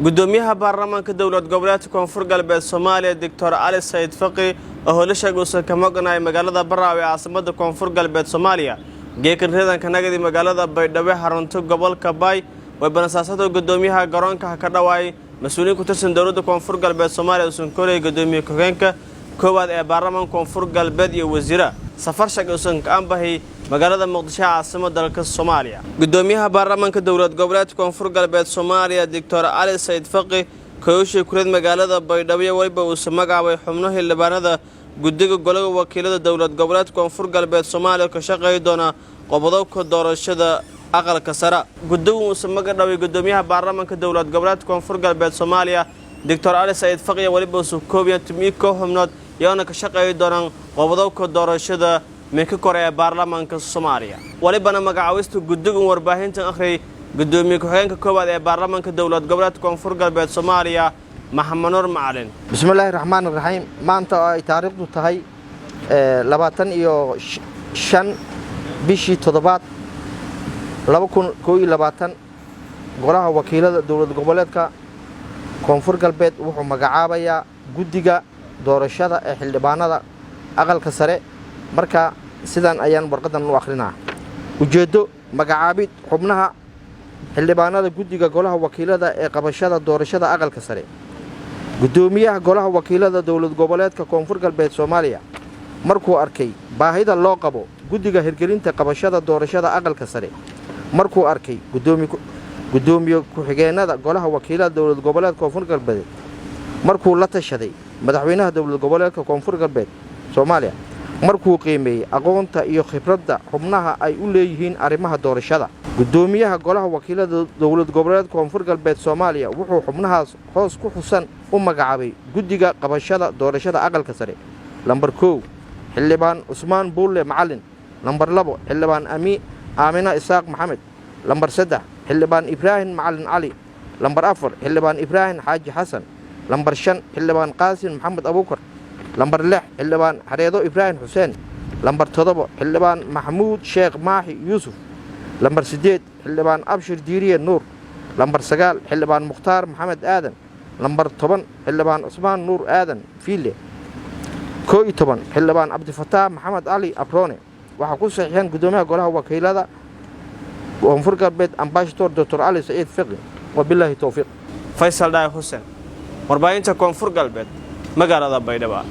Gudoomiyaha baarlamaanka Dowlad Goboleedka Koonfur Galbeed Soomaaliya, Doctor Cali Sayid Faqi, oo holashaga uusan ka maqnaay magaalada Baraawe ee caasimada Koonfur Galbeed Soomaaliya, geekan reedanka nagadi magaalada Baydhabo, xarunta gobolka Baay. Way banasaasada gudoomiyaha garoonka ka dhawaay mas-uuliyiin ku tirsan dowladda Koonfur Galbeed Soomaaliya, uusan korayay gudoomiye ku-xigeenka koowaad ee baarlamaanka Koonfur Galbeed iyo wasiira safar shag uusan ka ambahay magaalada Muqdisho, caasimada dalka Soomaaliya. Gudoomiyaha baarlamaanka Dowlad Goboleedka Koonfur Galbeed Soomaaliya, Doctor Cali Sayid Faqi, koyushii kureed magaalada Baydhabo, weliba uusa magacaabay xubno xildhibaanada guddiga golaha wakiilada Dowlad Goboleedka Koonfur Galbeed Soomaaliya ka shaqeey doona qodobka doorashada aqalka sare. Guddigu uusa magadhaway gudoomiyaha baarlamaanka Dowlad Goboleedka Koonfur Galbeed Soomaaliya, Doctor Cali Sayid Faqi, weliba uusa koobiya 11 xubnood iyagoona ka shaqeey doonaan qodobka doorashada minka kore ee baarlamaanka Soomaaliya. Walibana magacaawista guddigan warbaahintan akhriyay gudoomiye ku-xigeenka koowaad ee baarlamaanka Dowlad Goboleedka Koonfur Galbeed Soomaaliya, Maxamed Nuur Macalin. Bismillaahi raxmaan raxiim. Maanta oo ay taariikhdu tahay 25 bishii toddobaad 2021, golaha wakiilada Dowlad Goboleedka Koonfur Galbeed wuxuu magacaabayaa guddiga doorashada ee xildhibaanada aqalka sare. Marka sidan ayaan warqadan u akhrinaa. Ujeeddo: magacaabid xubnaha xildhibaanada guddiga golaha wakiilada ee qabashada doorashada aqalka sare. Guddoomiyaha golaha wakiilada Dowlad Goboleedka Koonfur Galbeed Soomaaliya markuu arkay baahida loo qabo guddiga hirgelinta qabashada doorashada aqalka sare, markuu arkay guddoomiye ku-xigeennada golaha wakiilada Dowlad Goboleedka Koonfur Galbeed, markuu la tashaday madaxweynaha Dowlad Goboleedka Koonfur Galbeed Soomaaliya, markuu qiimeeyey aqoonta iyo khibradda xubnaha ay u leeyihiin arrimaha doorashada, guddoomiyaha golaha wakiilada Dowlad Goboleedka Koonfur Galbeed Soomaaliya wuxuu xubnahaas hoos ku xusan u magacaabay guddiga qabashada doorashada aqalka sare. Lambar 1, xildhibaan Cusmaan Buulle Macalin. Lambar 2, xildhibaan Aamina Isaaq Maxamed. Lambar 3, xildhibaan Ibraahim Macalin Cali. Lambar 4, xildhibaan Ibraahim Xaaji Xasan. Lambar 5, xildhibaan Qaasin Maxamed Abuukar. Lambar 6, xildhibaan Xareedo Ibraahim Xuseen. Lambar 7, xildhibaan Maxamuud Sheekh Maaxi Yuusuf. Lambar 8, xildhibaan Abshir Diiriye Nuur. Lambar 9, xildhibaan Mukhtaar Maxamed Aadan. Lambar 10, xildhibaan Cusmaan Nuur Aadan Fiile. 11, xildhibaan Cabdifataax Maxamed Cali Abroone. Waxaa ku saxiixeen guddoomiyaha golaha wakiilada Koonfur Galbeed, Ambassador Doctor Cali Saciid Fiqi. Wabilaahi towfiiq. Faysal Dhaay Xuseen, warbaahinta Koonfur Galbeed, magaalada Baydhabo.